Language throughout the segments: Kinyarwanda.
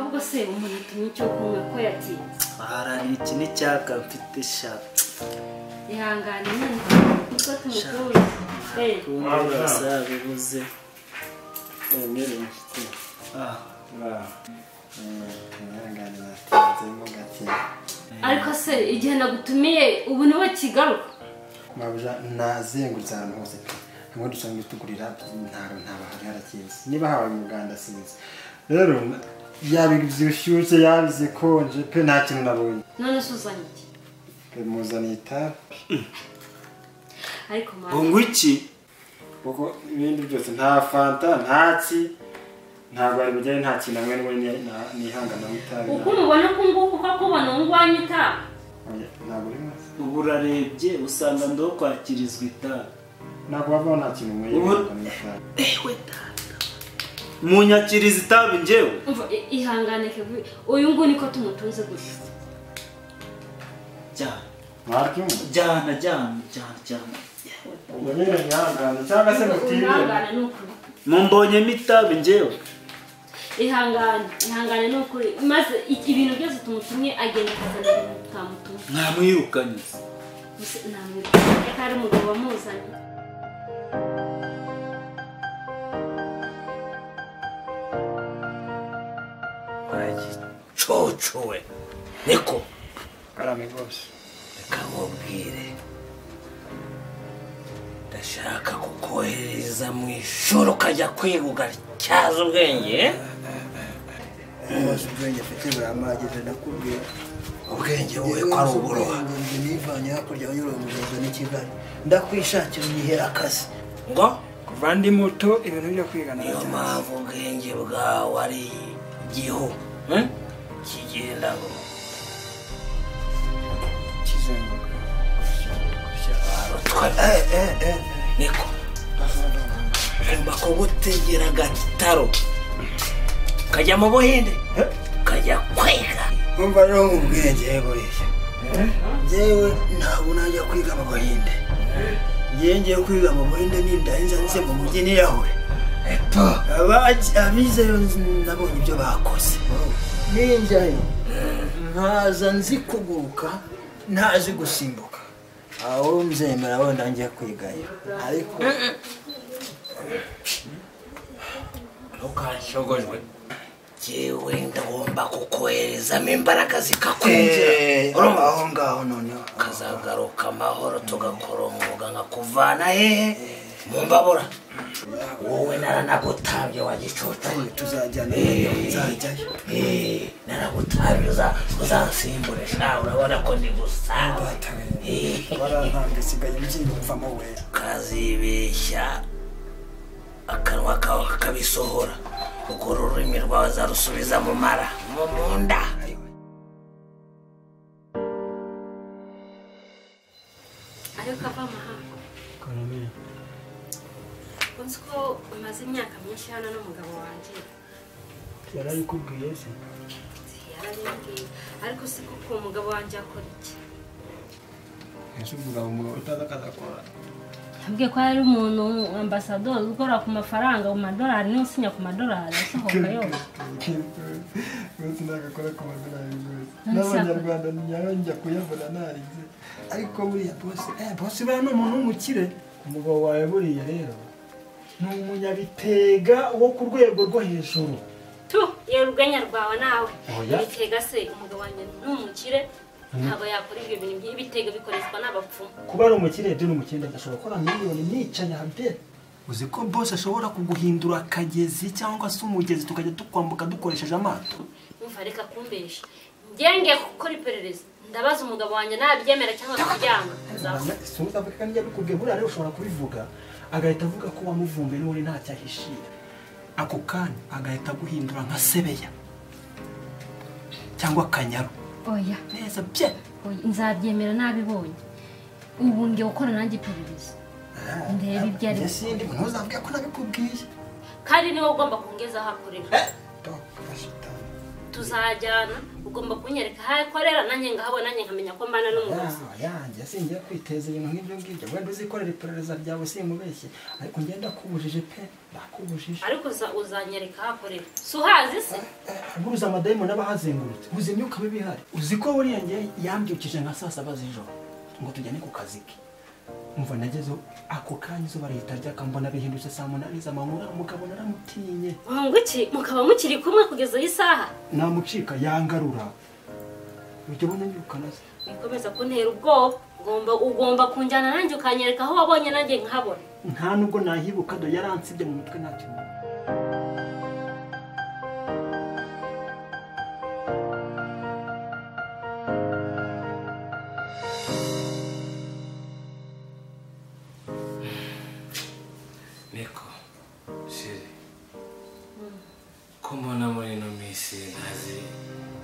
Ahubwo se umuntu atumye icyo kunywa ko yatinze. Ahara iki ni cyaka mfite sha. Ihangane nyine niko tumutuye. Eh, sabibuze. Mwere mfite. Ah, ba. Ihangane natinzemo gake. Ariko se igihe nagutumiye ubu niwe kigaruka. Mabuja nazengurutse ahantu hose pe. Hamwe dusanzwe tugurira ntabahari harakinze. Niba habaye umuganda sinzi. Rero yabibyibushye yabizikonje pe nta kintu nabonye. None se uzanye iki? Pe muzaniye itabi. Ariko mama. Ngo iki? Kuko ibindi byose nta fanta nta ki ntabwo ari bujyaye nta kintu hamwe n'ubundi nihangana n'itabi. Uko umubona ko nguko uko akubona ngwanye itabi. Ntabwo uri munsi. Ubu urarebye usanga ndo kwakirizwa itabi. Ntabwo bavaho nta kintu nyweye. Ewe data. Munyakiriza itabi njyewe. Umva ihangane Kevin. Uyu nguyu niko tumutunze gusa. Jyana. Mwaryo? Jyana jyana jyana jyana. Ubwo nyine mwihangane cyangwa se mutibire. Ihangane ni ukuri. Mumbonyemo itabi njyewe. Ihangane, ihangane ni ukuri. Maze ibintu byose tumutumye agenda akazana ibintu tutamutumye. Mwamwirukanye. Gusa namwirukanye ko ari umugabo wamuzanye. Gicucuwe niko karame rwose. Reka nkubwire, ndashaka kukohereza mu ishuri ukajya kwiga ugatyaza ubwenge. Rwose ubwenge mfite burampagije ndakubwira. Ubwenge wowe ko ari uburoha. Nivanye hakurya y'urugo mugenzi ni Kigali. Ndakwishakira unyihera akazi. Ngo kuva ndi muto ibintu byo kwiga niyo mpamvu ubwenge bwawe ari igihu kigenda ngo kizenguruka. Niko ngomba kugutegera agataro ukajya mu Buhinde ukajya kwiga. Umva rero ubwenge buriya njyewe ntabwo najya kwiga mu Buhinde. Njyewe ngiye kwiga mu Buhinde nindahinza nze mu mujyi niyahure. Abizeyo nabonye ibyo bakoze. Ninjyayo nkaza nzi kuguruka ntazi gusimbuka. Aho mzemera wenda ngiye kwigayo. Ariko ntukanshogojwe. Jewe ndagomba kukoherezamo imbaraga zikakwinjira. Urumva aho ngaho noneho kazagaruka amahoro tugakora umwuga nkakuvana hehe mu mbabura. Wowe naranagutambye wa gicucu. Tuzajyana nzajyayo. Naragutambye uzansimbure sha urabona ko ndi gusa. Warantambye sigaye mbyiyumvamo we. Kazibeshya akanwa kawe kakabisohora. Urwo rurimi rwawe azarusubiza mu mara mu munda. Ariko ava amahanga. Karame. Uzi ko umaze imyaka myinshi hano n'umugabo wanjye. Yarabikubwiye se? Yarabimbwiye. Ariko si kuko umugabo wanjye akora iki? Ese uvuga umugabo utazi akazi akora? Yambwiye ko ari umuntu ambasadori ukora ku mafaranga mu madolari niwe usinya ku madolari asohoka yose. Rwose ntabwo akora ku madolari rwose. N'abanyarwanda njya kuyabona narize. Ariko buriya bose, bose buriya ni umuntu w'umukire. Umugabo wawe buriya rero ni umunyabitega wo ku rwego rwo hejuru. Tu, yewe urwenya rwawe nawe. Ibitega se umugabo wanjye ni umukire. Ntabwo yakora ibyo bintu by'ibitega bikoreshwa n'abapfumu. Kuba ari umukire byo ni umukire ndashobora gukora miliyoni nicanye habe. Uzi ko boss ashobora kuguhindura akagezi cyangwa se umugezi tukajya tukwambuka dukoresheje amato. Umva reka kumbesha. Ngiye gukora iperereza. Ndabaza umugabo wanjye nabyemera cyangwa kubyanga. Suza avuga kandi yabikubwiye buriya rero ushobora kubivuga agahita avuga ko wamuvumbuye n'ubundi ntacyo ahishira. Ako kanya agahita aguhindura nka sebeya cyangwa akanyaru. Oya. Neza bye. Oya, nzabyemera nabibonye. Ubu ngiye gukora nanjye iperereza. Ndebe ibyo ari. Sindi ntuzavuge ko nabikubwiye. Kandi niwe ugomba kungeza aho akorera. Tuzajyana, ugomba kunyereka aho akorera nanjye ngahabona, nanjye nkamenya ko mbana n'umurozi. Yanjye singiye kwiteza ibintu nk'ibyo ngibyo. Wenda uzikorera iperereza ryawe sinkubeshye, ariko ngenda kubujije pe, ndakubujije. Ariko uzanyereka aho akorera. Si uhazi se? Buruza amadayimoni aba ahazengurutse, uzi imyuka mibi ihari. Uzi ko buriya njye yambyukije nka saa 7 z'ijoro ngo tujyane ku kazi ke. Umva nagezeho ako kanya izuba rihita ryaka, mbona bihindutse saa 8 z'amanywa, umugabo naramutinye. Ngo iki? Mukaba mukiri kumwe kugeza iyi saha? Namucika yangarura. Ujya ubona nyirukana se? Wikomeza kuntera ubwoba, ugomba kunjyana nanjye ukanyereka aho wabonye nanjye nkahabona. Nta nubwo nahibuka do, yaransibye mu mutwe ntacyo. Niko, sheri, ko mbona muri ino minsi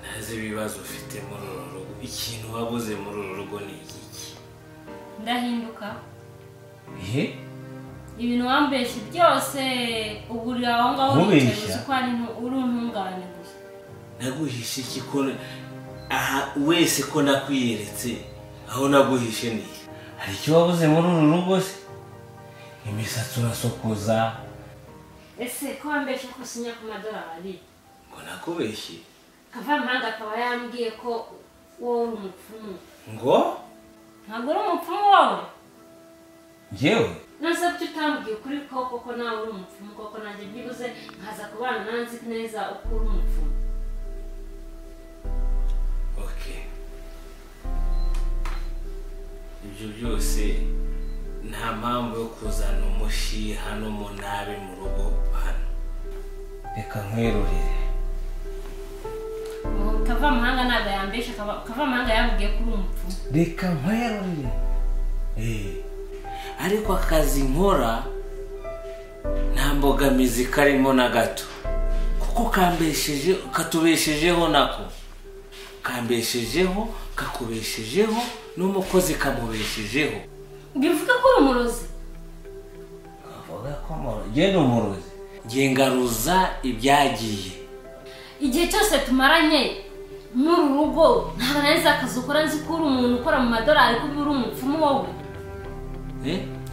ntazi ibibazo ufite muri uru rugo, ikintu wabuze muri uru rugo ni iki? Ndahinduka. Ibintu wambeshye byose ugurira aho ngaho wicaye uzi ko ari uri intungane gusa. Naguhishe iki ko aha wese ko nakwiyeretse, aho naguhishe ni iki? Hari icyo wabuze muri uru rugo se? Imisatsi urasokoza. Ese ko wambeshye ko usinya ku madolari? Ngo nakubeshye? Kavamahanga akaba yambwiye ko wowe uri umupfumu. Ngo? Ntabwo uri umupfumu wowe? Njyewe? Nasabye utambwiye ukuri ko koko nawe uri umupfumu, koko nanjye byibuze nkaza kubana nanzi neza uko uri umupfumu. Okay. Ibyo byose nta mpamvu yo kuzana umushiha n'umunabi mu rugo hano. Reka nkwerurire. Kavamahanga ntabwo yambeshe, Kavamahanga yambwiye ko uri umupfumu. Reka nkwerurire. Ariko akazi nkora nta mbogamizi karimo na gato, kuko kambesheje, katubeshejeho nako kambeshejeho, kakubeshejeho, n'umukozi kamubeshejeho. Bivuga ko uri umurozi? Avuga ko ngenda umurozi, ngengaruza ibyagiye. Igihe cyose tumaranye muri uru rugo ntabwo nari akazi ukora, nzi ko uri umuntu ukora mu madolari, ko uri umupfumu wowe.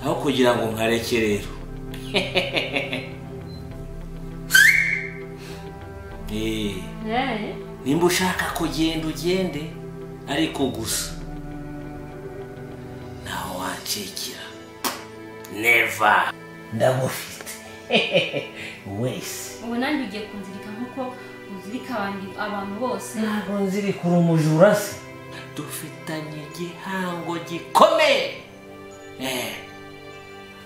Aho kugira ngo nkareke rero. Nimba ushaka kugenda ugende, ariko gusa naho wancikira. Never. Ndagufite wese. Ubu nanjye ugiye kunzirika nkuko uzirika abantu bose. Ntabwo nzirika, uri umujura se? Dufitanye igihango gikomeye.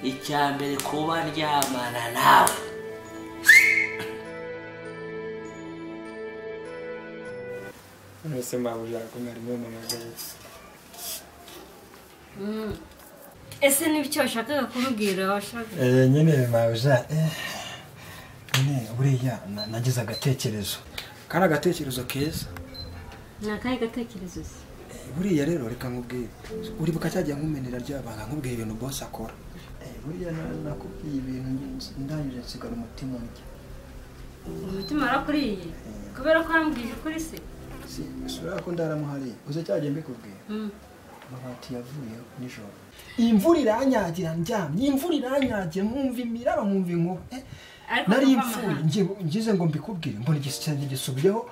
Icya mbere kuba ndyamana nawe. Ese mabuja ko mwari mumamagaye. Ese n'ibyo washakaga kubwira washaka? Nyine mabuja, nyine buriya nagize agatekerezo. Kari agatekerezo keza. Ni akahe gatekerezo se? Buriya rero reka nkubwire, uribuka cyagiye nkumenera ryabanga nkubwira ibintu boss akora. Buriya nakubwiye ibintu ndangije nsigara umutima ndya. Umutima warakuriye? Kubera ko wambwije ukuri se? Si, sura ko ndaramuhariye. Uze cyagiye mbikubwira. Amabati yavuye nijoro. Imvura iranyagira ndyamye, imvura iranyagira nkumva imiraba nkumva inkuba. Nari imfuye ngize ngo mbikubwire mbona igisenge gisubiyeho.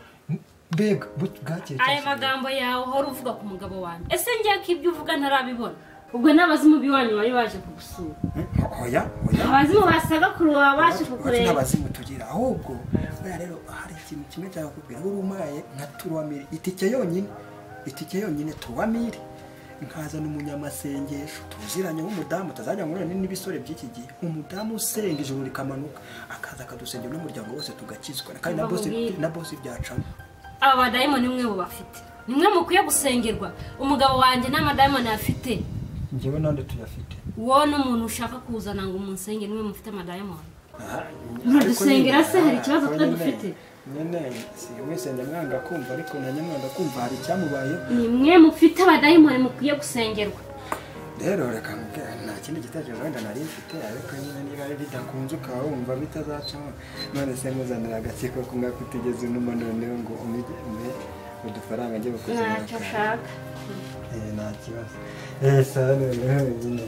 Mbega bwakeye. Aya magambo yawe uhora uvuga ku mugabo wanjye, ese ngiye ko ibyo uvuga ntarabibona? Ubwo n'abazimu b'iwanyu bari baje kugusura. Oya, oya. Abazimu basagakuru baba baje kukureba. Nta bazimu tugira, ahubwo buriya rero hari ikintu kimwe cyakubwira, uri umpaye nka turuwamiri, itike yonyine turuwamiri, nkazana umunyamasengesho tuziranye w'umudamu utazajya ngo none n'ibisore by'iki gihe, umudamu usenga ijuru rikamanuka akaza akadusengera n'umuryango wose tugakizwa, kandi na boss byacamo. Aba badayimoni nimwe bo bafite, nimwe mukwiye gusengerwa. Umugabo wanjye n'amadayimoni afite, njyewe nande tuyafite. Wowe n'umuntu ushaka kuzana ngo umunsenge nimwe mufite amadayimoni. Dusengera se hari ikibazo twe dufite? Nyine si mwese ndamwanga kumva, ariko na nyamwanga kumva hari icyamubaye. Ni mwe mufite abadayimoni mukwiye gusengerwa. Rero reka nkubwire, nta kindi gitekerezo wenda nari mfite, ariko nyine niba ari bidakunze ukaba wumva bitazacamo, none se muzanira agatsiko ko ngako utigeze unuma, noneho ngo umpe udufaranga njye gukuzanira Ntacyo akantu. nshaka. Nta kibazo. Sawa, noneho nyine.